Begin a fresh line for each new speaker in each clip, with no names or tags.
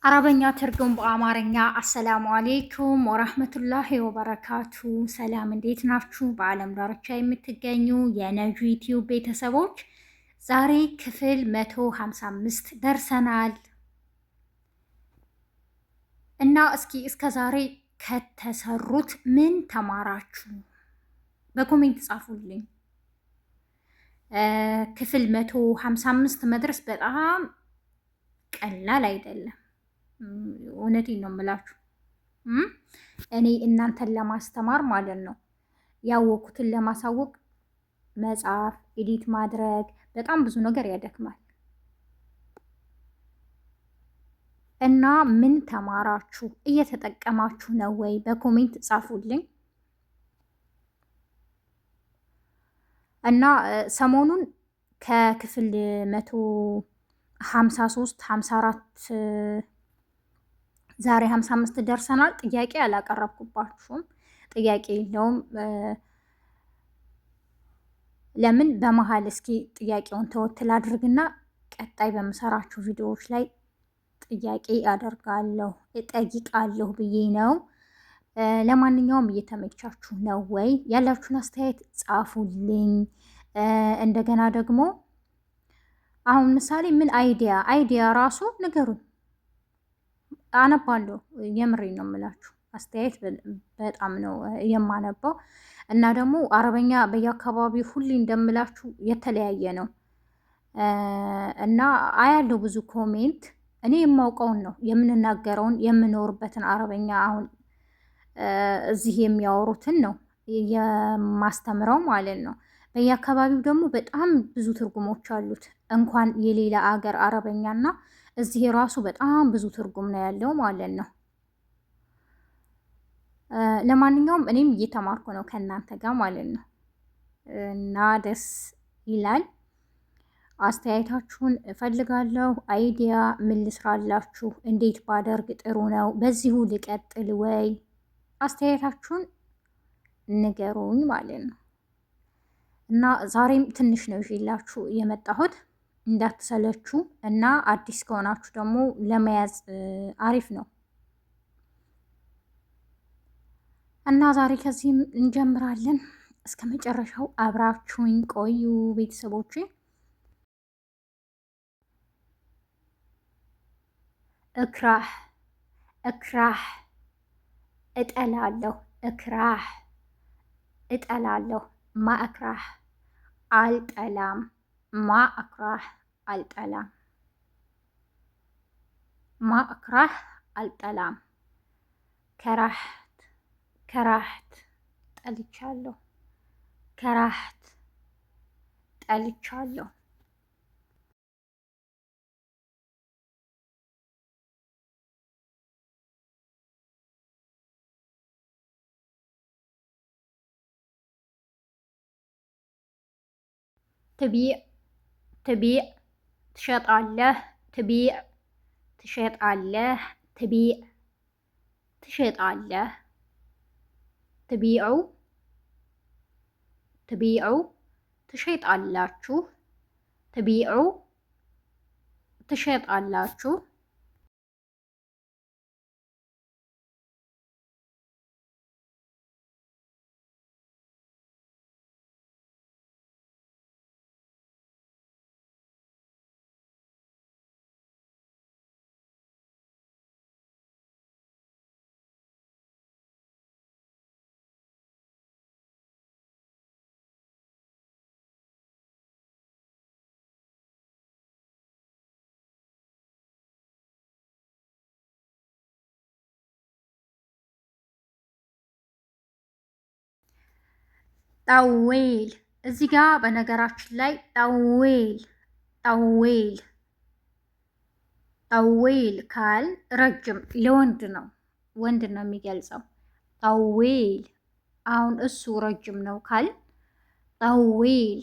አረበኛ ትርጉም በአማርኛ። السلام عليكم ورحمة الله وبركاته። ሰላም እንዴት ናችሁ? በዓለም ዳርቻ የምትገኙ የነጁ ዩቲዩብ ቤተሰቦች ዛሬ ክፍል 155 ደርሰናል እና እስኪ እስከ ዛሬ ከተሰሩት ምን ተማራችሁ? በ comment ጻፉልኝ። ክፍል 155 መድረስ በጣም ቀላል አይደለም። እውነቴን ነው የምላችሁ። እኔ እናንተን ለማስተማር ማለት ነው ያወኩትን ለማሳወቅ መጻፍ፣ edit ማድረግ በጣም ብዙ ነገር ያደክማል። እና ምን ተማራችሁ? እየተጠቀማችሁ ነው ወይ? በ comment ጻፉልኝ። እና ሰሞኑን ከክፍል 153 54 ዛሬ 55 ደርሰናል። ጥያቄ አላቀረብኩባችሁም፣ ጥያቄ የለውም። ለምን በመሀል እስኪ ጥያቄውን ተወትል አድርግና ቀጣይ በምሰራችሁ ቪዲዮዎች ላይ ጥያቄ አደርጋለሁ እጠይቃለሁ ብዬ ነው። ለማንኛውም እየተመቻችሁ ነው ወይ? ያላችሁን አስተያየት ጻፉልኝ። እንደገና ደግሞ አሁን ምሳሌ ምን idea idea ራሱ ንገሩኝ፣ አነባለሁ። የምሬ ነው የምላችሁ አስተያየት በጣም ነው የማነባው። እና ደግሞ አረበኛ በየአካባቢው ሁሌ እንደምላችሁ የተለያየ ነው እና አያለሁ ብዙ comment። እኔ የማውቀውን ነው የምንናገረውን የምኖርበትን አረበኛ አሁን እዚህ የሚያወሩትን ነው የማስተምረው ማለት ነው። በየአካባቢው ደግሞ በጣም ብዙ ትርጉሞች አሉት። እንኳን የሌላ አገር አረበኛና እዚህ ራሱ በጣም ብዙ ትርጉም ነው ያለው ማለት ነው። ለማንኛውም እኔም እየተማርኩ ነው ከእናንተ ጋር ማለት ነው እና ደስ ይላል። አስተያየታችሁን እፈልጋለሁ። idea ምን ልስራላችሁ? እንዴት ባደርግ ጥሩ ነው? በዚሁ ልቀጥል ወይ? አስተያየታችሁን ንገሩኝ ማለት ነው። እና ዛሬም ትንሽ ነው ይዤላችሁ የመጣሁት እንዳትሰለቹ እና አዲስ ከሆናችሁ ደግሞ ለመያዝ አሪፍ ነው። እና ዛሬ ከዚህም እንጀምራለን። እስከ መጨረሻው አብራችሁኝ ቆዩ ቤተሰቦቼ። እክራህ እክራህ እጠላለሁ። እክራህ እጠላለሁ። ማ እክራህ አልጠላም። ማ እክራህ አልጠላም። ማ እክራህ አልጠላም። ከራህት ከራህት ጠልቻለሁ። ከራህት ጠልቻለሁ። ትቢዕ ትቢዕ ትሸጣለህ። ትቢዕ ትሸጣለህ። ትቢዕ ትሸጣለህ። ትቢዑ ትቢዑ ትሸጣላችሁ። ትቢዑ ትሸጣላችሁ። طويل እዚህ ጋ በነገራችን ላይ طويل طويل طويل ካል ረጅም ለወንድ ነው፣ ወንድ ነው የሚገልጸው። طويل አሁን እሱ ረጅም ነው ካል طويل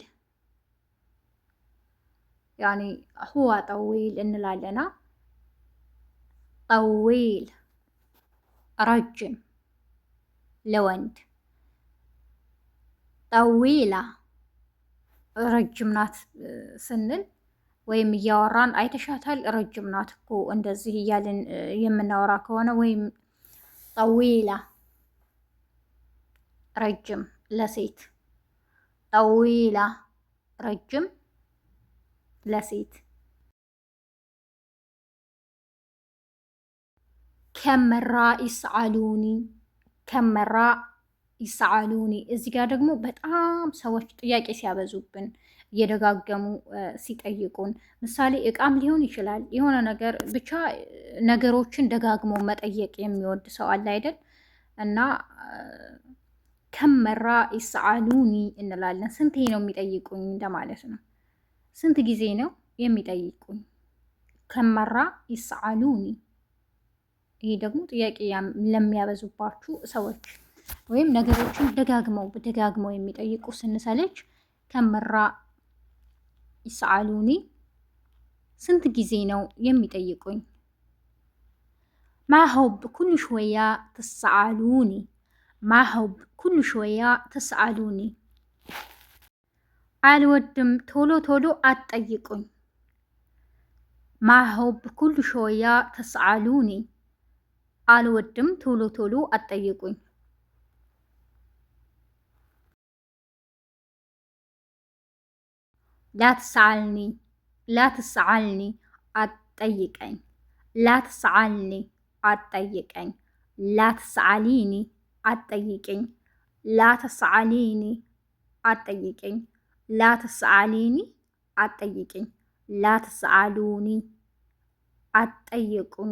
يعني هو طويل እንላለና طويل ረጅም ለወንድ طويلة ረጅም ናት ስንል ወይም እያወራን አይተሻታል ረጅም ናት እኮ እንደዚህ እያልን የምናወራ ከሆነ ወይም طويلة ረጅም ለሴት፣ طويلة ረጅም ለሴት። كم مرة يسألوني كم مرة يسألوني። እዚህ ጋር ደግሞ በጣም ሰዎች ጥያቄ ሲያበዙብን እየደጋገሙ ሲጠይቁን፣ ምሳሌ እቃም ሊሆን ይችላል የሆነ ነገር ብቻ ነገሮችን ደጋግሞ መጠየቅ የሚወድ ሰው አለ አይደል? እና كم مرة يسألوني እንላለን። ስንቴ ነው የሚጠይቁኝ እንደማለት ነው። ስንት ጊዜ ነው የሚጠይቁኝ? كم مرة يسألوني። ይሄ ደግሞ ጥያቄ ለሚያበዙባችሁ ሰዎች ወይም ነገሮችን ደጋግመው ደጋግመው የሚጠይቁ ስንሰለች كم مرة يسألوني ስንት ጊዜ ነው የሚጠይቁኝ? ما أحب كل شوية تسألوني ما أحب كل شوية تسألوني። አልወድም ቶሎ ቶሎ አትጠይቁኝ። ما أحب كل شوية تسألوني አልወድም ቶሎ ቶሎ አትጠይቁኝ። لا تسألني لا تسألني አትጠይቀኝ። لا تسألني አትጠይቀኝ። لا تسأليني አትጠይቅኝ። لا تسأليني አትጠይቅኝ። لا تسأليني አትጠይቅኝ። لا تسألوني አትጠይቁኝ።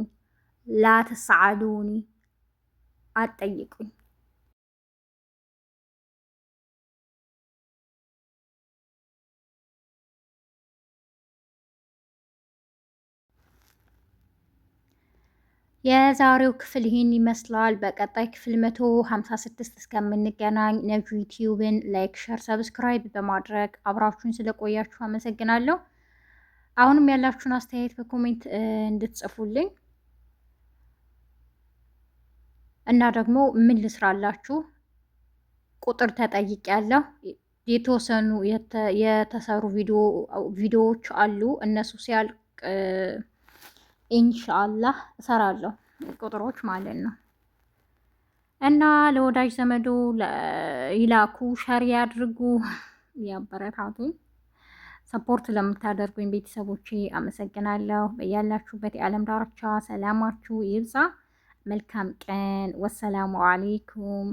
لا تسألوني አትጠይቁኝ። የዛሬው ክፍል ይህን ይመስላል። በቀጣይ ክፍል 156 እስከምንገናኝ ነጁ ዩቲዩብን like፣ share፣ subscribe በማድረግ አብራችሁን ስለቆያችሁ አመሰግናለሁ። አሁንም ያላችሁን አስተያየት በ comment እንድትጽፉልኝ እና ደግሞ ምን ልስራላችሁ ቁጥር ተጠይቄያለሁ። የተወሰኑ የተሰሩ ቪዲዮዎች አሉ። እነሱ ሲያልቅ ኢንሻአላህ እሰራለሁ፣ ቁጥሮች ማለት ነው። እና ለወዳጅ ዘመዶ ይላኩ፣ share ያድርጉ፣ ያበረታቱኝ። support ለምታደርጉኝ ቤተሰቦቼ አመሰግናለሁ። በያላችሁበት የዓለም ዳርቻ ሰላማችሁ ይብዛ። መልካም ቀን። والسلام عليكم።